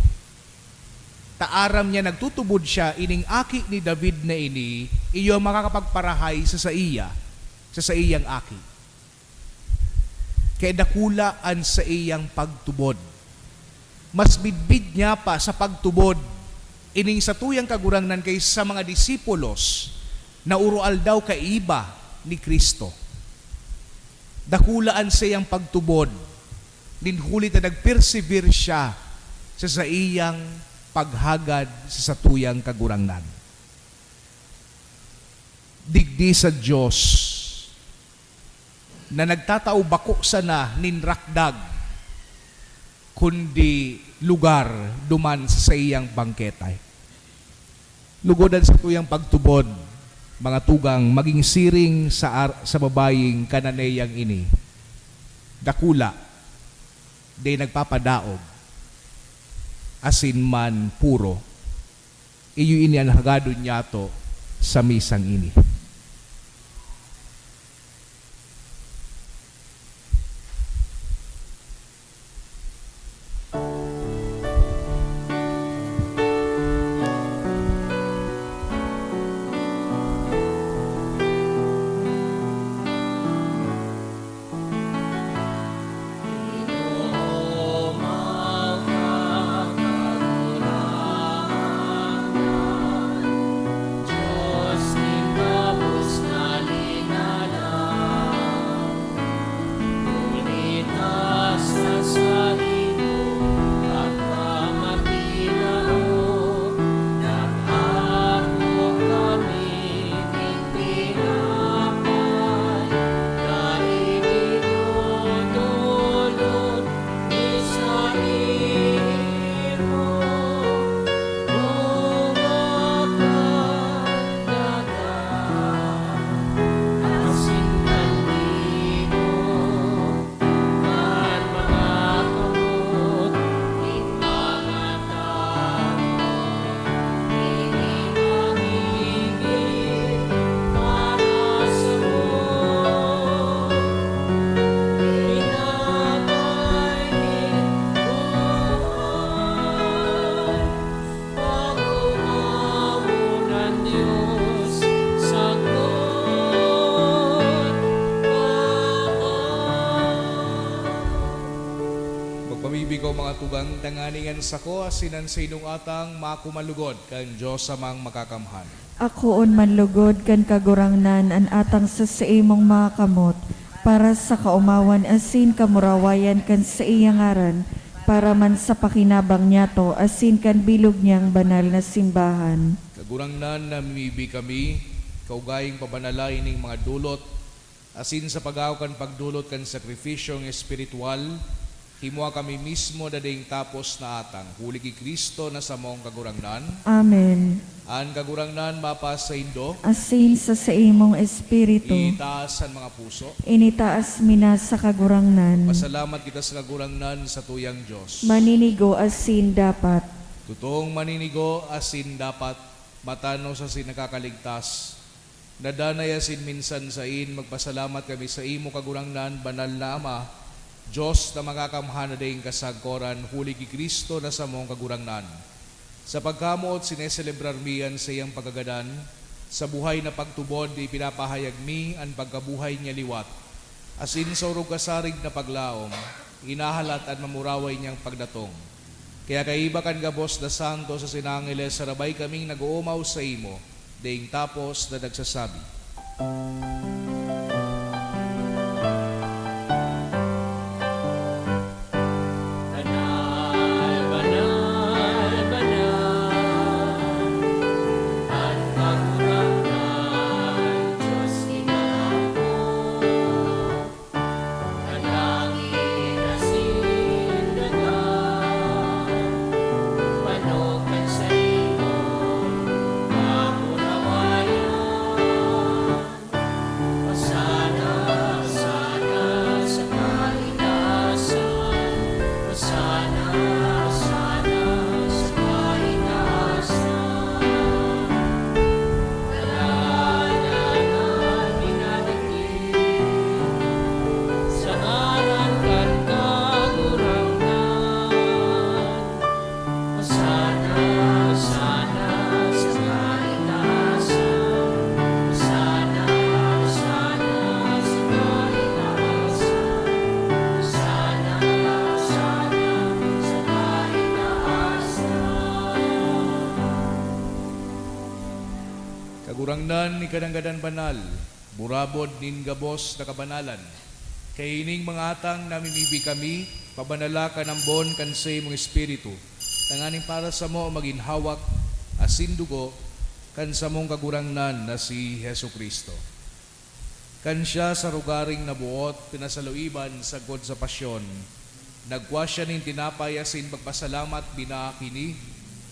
Ta aram niya nagtutubod siya, ining aki ni David na ini, iyo an makakapagparahay sa saiya, sa saiyang aki. Kaya dakula an saiyang pagtubod. Mas midbid niya pa sa pagtubod ining satuyang Kagurangnan kaysa sa mga disipulos na uroaldaw kaiba ni Cristo. Dakula an saiyang pagtubod, nin huli ta nagpersevere siya sa saiyang paghagad sa satuyang Kagurangnan. Digdi sa Dios na nagtatao bako sana nin rakdag, kundi lugar duman sa saiyang bangkete. Lugod an satuyang pagtubod, mga tugang, magin siring sa ar-, sa babayeng Cananea ini. Dakula, dai nagpapadaog, asin man puro. Iyo ini an hagadon nyato sa misang ini. Magpamibi ko, mga tugang, tanganing an sako asin an saindong atang makuman lugod kan Dios Amang Makakamhan. Akoon man lugod kan Kagurangnan an atang sa saimong mga kamot, para sa kaomawan asin kamurawayan kan saiyang ngaran, para man sa pakinabang nyato asin kan bilog niyang banal na simbahan. Kagurangnan, namimibi kami, kaugaing pabanalae ning mga dulot, asin sa pag-ahaw kan pagdolot kan sakripisyong espiritual, himoa kami mismo na daing tapos na atang, huli ki Cristo na samong Kagurangnan. Amen. An Kagurangnan mapasaindo. Asin sa saimong espiritu. Itaas an mga puso. Initaas mi na sa Kagurangnan. Pasalamat kita sa Kagurangnan, satuyang Dios. Maninigo asin dapat. Totoong maninigo asin dapat, matanos asin nakakaligtas. Nadanay asin minsan sain, magpasalamat kami saimo, Kagurangnan, Banal na Ama, Dios na Makakamhan na daing kasagkoran, huli ki Cristo na samong Kagurangnan. Sa pagkamoot, sineselebrar mi an saiyang pagkagadan. Sa buhay na pagtubod, ipinapahayag mi an pagkabuhay niya liwat. Asin sa orog kasarig na paglaom, inahalat an mamuraway niyang pagdatong. Kaya kaiba kan gabos na santos asin angeles, sarabay kaming nag-oomaw saimo, daing tapos na nagsasabi, "Banal, banal, banal, an Kagurangnan, Dios inaapod." An langit asin daga, panog kan saimong kamurawayan. Hosana, Hosana sa kaitaasan. Hosana, Hosana sa kaitaasan. Ngaranan an minadiki. Sa ngaran kan Kagurangnan. Hosana, Hosana sa kaitaasan. Hosana, Hosana sa kaitaasan. Hosana, Hosana sa kaitaasan. Kagurangnan, ika nanggad an banal. Burabod nin gabos na kabanalan. Kaining mga atang namimibi kami, pabanala kan ambon kan saimong Espiritu, tanganing para samo magin hawak asin dugo kan samong Kagurangnan na si Jesu-Cristo. Kan siya sa rogaring naboot, pinasaluiban sagkod sa pasyon, nagkua siya nin tinapay asin pagpasalamat, binaak ini,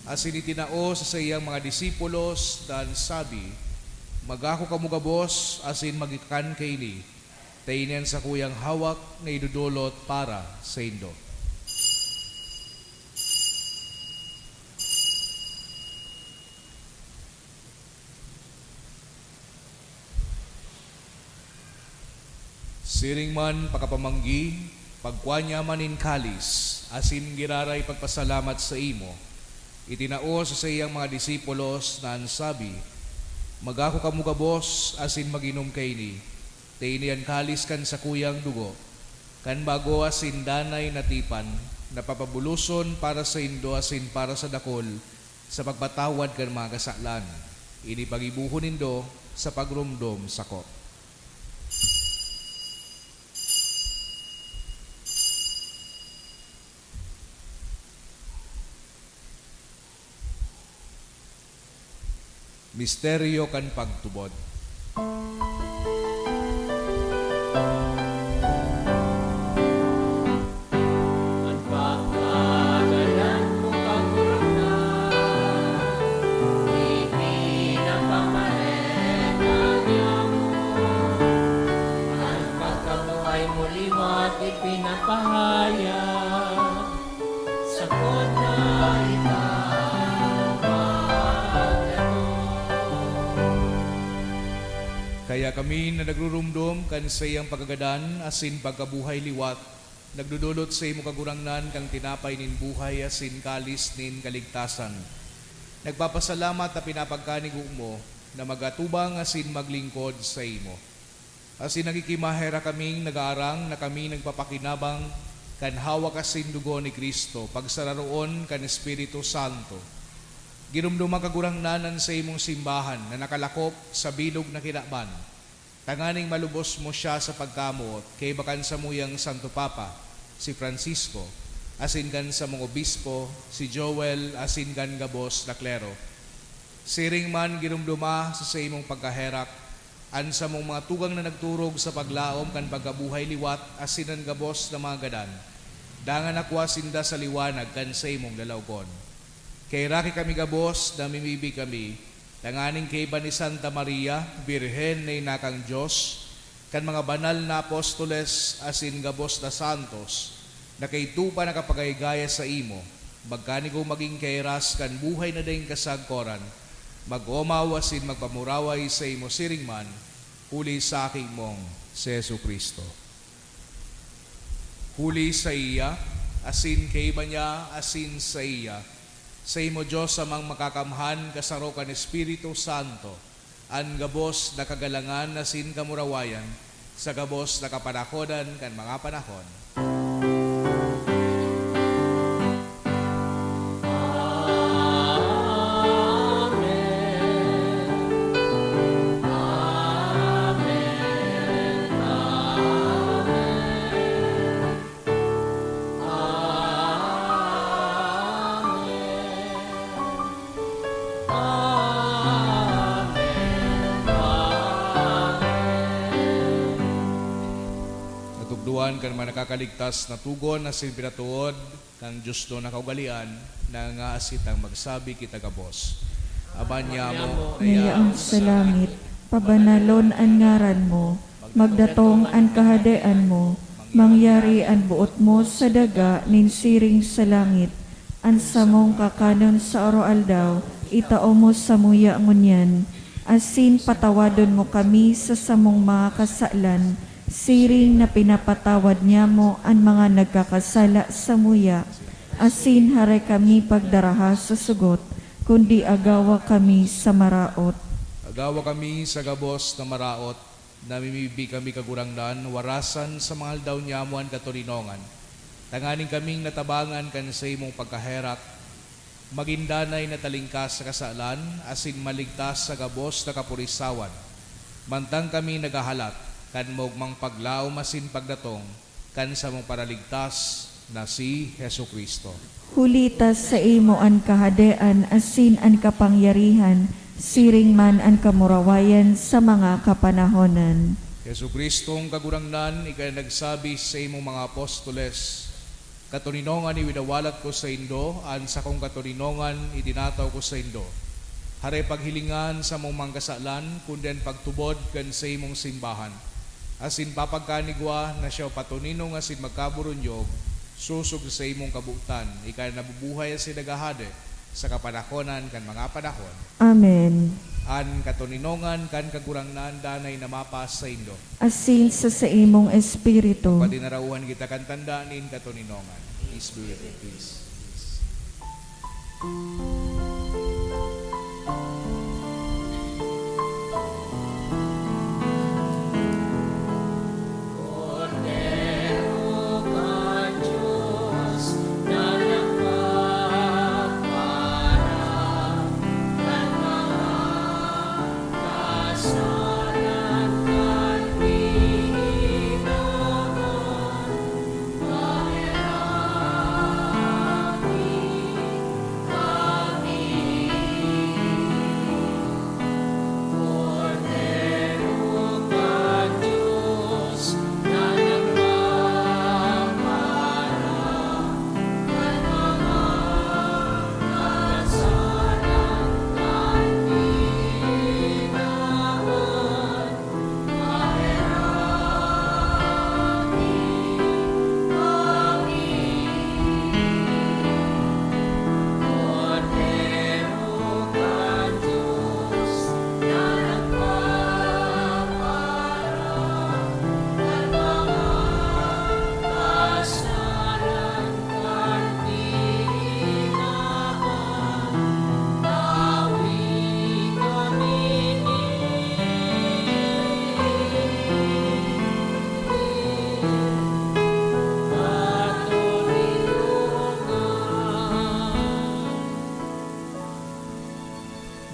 asin itinao sa saiyang mga disipulos, dansabi, "Magako kamo gabos asin magkakan kaini, ta ini an sakuyang hawak na idodolot para saindo." Siring man pakapamanggi, pagkua niya man nin kalis, asin giraray pagpasalamat saimo, itinao sa saiyang mga disipulos na an sabi, "Magako kamo gabos asin mag-inom kaini, ta ini an kalis kan sakuyang dugo, kan bago asin danay na tipan, na papabuloson para saindo asin para sa dakul sa pagpatawad kan mga kasalan. Ini paggibohon nindo sa pagromdom sako." Misteryo kan pagtubod. An pagkagadan mo, Kagurangnan, ipinapamareka niamo. An pagkabuhay mo liwat ipinapahayag, sagkod na ikaw magdaton. Kaya kami na nagrurumdom kan saiyang pagkagadan asin pagkabuhay liwat, nagdodolot saimo, Kagurangnan, kan tinapay nin buhay asin kalis nin kaligtasan. Nagpapasalamat ta pinapagkanigo mo na mag-atubang asin maglingkod saimo. Asin nagkikimaherak kaming nag-aarang na kami nagpapakinabang kan hawak asin dugo ni Cristo, pagsararoon kan Espiritu Santo. Giromdoma, Kagurangnan, an saimong simbahan na nakalakop sa bilog na kinaban, tanganing malubos mo siya sa pagkamoot kaiba kan samuyang Santo Papa, si Francisco, asin kan samong obispo, si Joel, asin kan gabos na klero. Siring man, giromdoma sa saimong pagkaherak an samong mga tugang na nagturog sa paglaom kan pagkabuhay liwat asin an gabos na mga gadan, dangan nakua sinda sa liwanag kan saimong lalawogon. Kaheraki kami gabos, namimibi kami, tanganing kaiba ni Santa Maria, Birhen na ina kan Dios, kan mga banal na apostoles asin gabos na santos, na kaidto pa nakapagayagaya saimo, magkanigo magin kairas kan buhay na daing kasagkoran, mag-omaw asin magpamuraway saimo siring man, huli sa Aki mong si Jesu-Cristo. Huli saiya, asin kaiba niya, asin saiya, saimo, Dios Amang Makakamhan, kasaro kan Espiritu Santo, an gabos na kagalangan asin kamurawayan, sa gabos na kapanahonan kan mga panahon. Amen. Amen. Amen. Amen. Amen. Natukdoan kan mga nakakaligtas na tugon asin pinatood kan diosnon na kaugalean, na nga asitang magsabi kita gabos. Ama niamo na yaon sa langit, pabanalon an ngaran mo, magdatong an kahadean mo, mangyari an boot mo sa daga nin siring sa langit. An samong kakanon sa aroaldaw, itao mo samuya ngunyan, asin patawadon mo kami sa samong mga kasalan, siring na pinapatawad niamo an mga nagkakasala samuya. Asin hare kami pagdaraha sa sugot, kundi agawa kami sa maraot. Agawa kami sa gabos na maraot, namimibi kami, Kagurangnan, warasan sa mga aldaw niamo an katoninongan, tanganing kaming natabangan kan saimong pagkaherak, magin danay na talingkas sa kasalan, asin maligtas sa gabos na kapurisawan, mantang kami naghahalat kan maogmang paglaom asin pagdatong kan samong Paraligtas na si Jesu-Cristo. Huli ta saimo an kahadean asin an kapangyarihan, siring man an kamurawayan sa mga kapanahonan. Jesu-Cristong Kagurangnan, ika na nagsabi sa imong mga apostoles, "Katoninongan iwinawalat ko saindo, an sakong katoninongan itinataw ko saindo." Hare paghilinga an samong mga kasalan, kundi an pagtubod kan saimong simbahan. Asin papagkanigwa na siya patoninong asin magkaburunyog, sosog sa saimong kabotan, ika na nabubuhay asin naghahade sa kapanahonan kan mga panahon. Amen. An katoninongan kan Kagurangnan danay na mapas saindo. Asin sa saimong espiritu. Padinarawan kita kan tanda nin katoninongan. Peace be with you. Peace. Peace.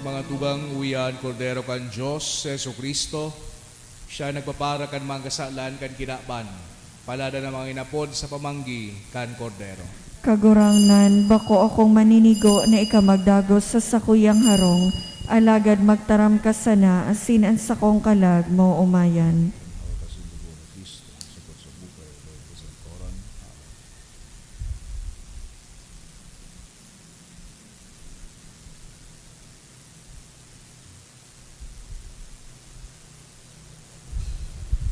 Mga tugang, uya an Kordero kan Dios, si Jesu-Cristo. Siya nagpapara kan mga kasalan kan kinaban. Palada na mga inapod sa pamanggi kan Kordero. Kagurangnan, bako akong maninigo na ika magdagos sa sakuyang harong, alagad magtaram ka sana asin an sakong kalag maoomayan.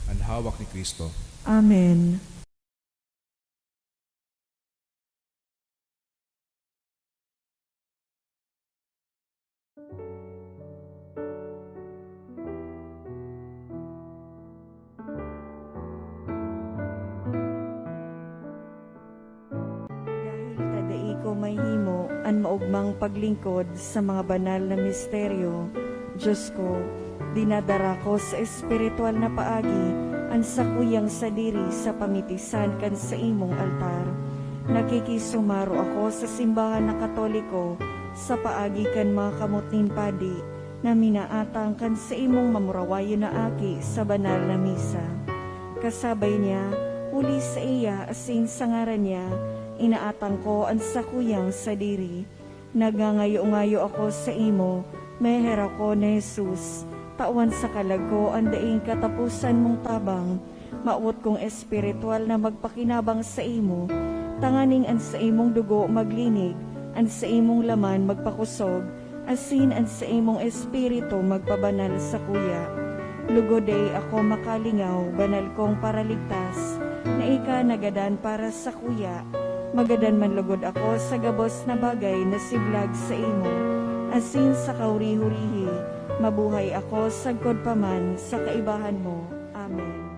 An hawak ni Cristo. Amen. Dahil ta dai ko mahimo an maogmang paglingkod sa mga banal na misteryo, Dios ko, dinadara ko sa espiritual na paagi an sakuyang sadiri sa pamitisan kan saimong altar. Nakikisumaro ako sa simbahan na Katoliko sa paagi kan mga kamot nin padi, na minaatang kan saimong mamurawayon na aki sa banal na misa. Kasabay niya, huli saiya asin sa ngaran niya, inaatang ko an sakuyang sadiri. Nagngangayo-ngayo ako saimo, meherak ko na Jesus, tawan sa kalag ko an daing kataposan mong tabang, mawot kong espiritual na magpakinabang saimo, tanganing an saimong dugo maglinig, an saimong laman magpakosog, asin an saimong espiritu magpabanal sakuya. Lugod dai ako makalingaw, banal kong Paraligtas, na ika nagadan para sakuya. Magadan man lugod ako sa gabos na bagay na siblag saimo, asin sa kahuri-hurihi, mabuhay ako sagkod pa man sa kaibahan mo. Amen.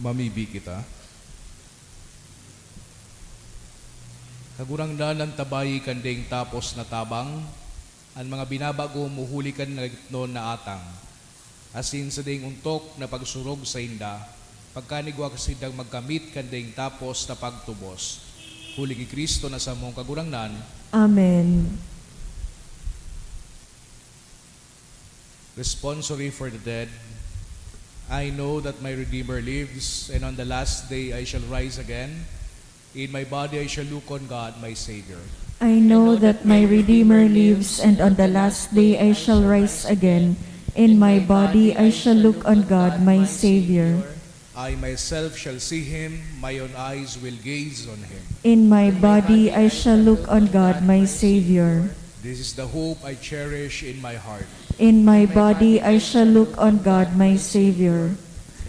Mamibi kita. Kagurangnan, an tabayi kan daing tapos na tabang, an mga binabago mo huli kan nagitnon na atang, asin sa daing ontok na pagsurog sainda, pagkanigwa sindang magkamit kan daing tapos na pagtubos. Huli ki Cristo na samong Kagurangnan. Amen. Responsory for the dead. I know that my Redeemer lives, and on the last day I shall rise again. In my body I shall look on God, my Savior. I know that my Redeemer lives, and on the last day I shall rise again. In my body I shall look on God, my Savior. I myself shall see him, my own eyes will gaze on him. In my body I shall look on God, my Savior. This is the hope I cherish in my heart. In my body I shall look on God, my Savior.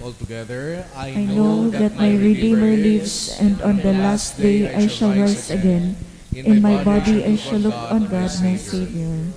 Altogether, I I know that my Redeemer lives, and on the last day I shall rise again. In my body I shall look on God, my Savior.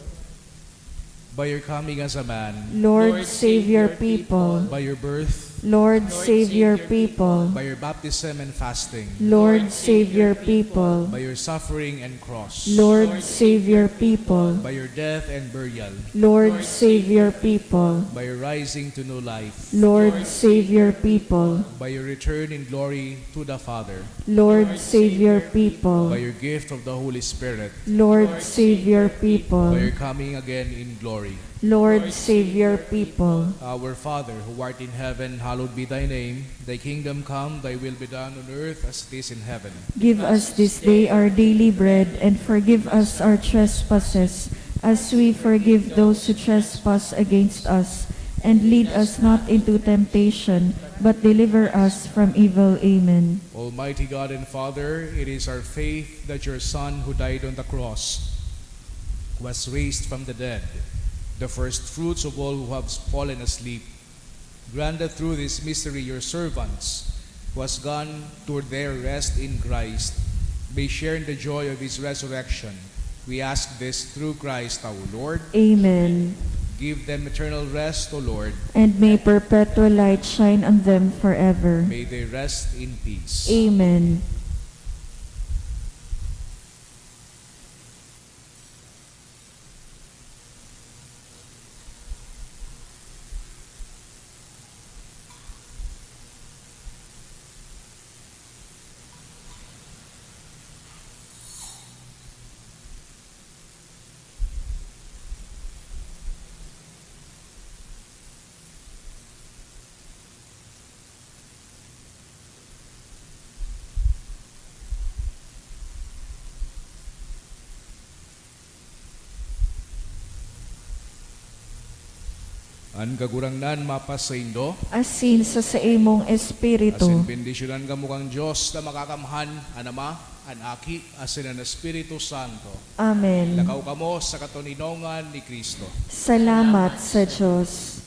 By your coming as a man, Lord, save your people. By your birth, Lord, save your people. By your baptism and fasting, Lord, save your people. By your suffering and cross, Lord, save your people. By your death and burial, Lord, save your people. By your rising to new life, Lord, save your people. By your return in glory to the Father, Lord, save your people. By your gift of the Holy Spirit, Lord, save your people. By your coming again in glory. Lord, save your people. Our Father, who art in heaven, hallowed be thy name. Thy kingdom come, thy will be done on earth as it is in heaven. Give us this day our daily bread, and forgive us our trespasses, as we forgive those who trespass against us. And lead us not into temptation, but deliver us from evil. Amen. Almighty God and Father, it is our faith that your Son, who died on the cross, was raised from the dead, the first fruits of all who have fallen asleep. Grant that through this mystery your servants, who has gone to their rest in Christ, may share in the joy of his resurrection. We ask this through Christ our Lord. Amen. Give them eternal rest, O Lord. And may perpetual light shine on them forever. May they rest in peace. Amen. An Kagurangnan mapasaindo. Asin sa saimong espiritu. Asin bendisyonan kamo kan Dios na makakamhan, an Ama, an Aki, asin an Espiritu Santo. Amen. Lakaw kamo sa katoninongan ni Cristo. Salamat sa Dios.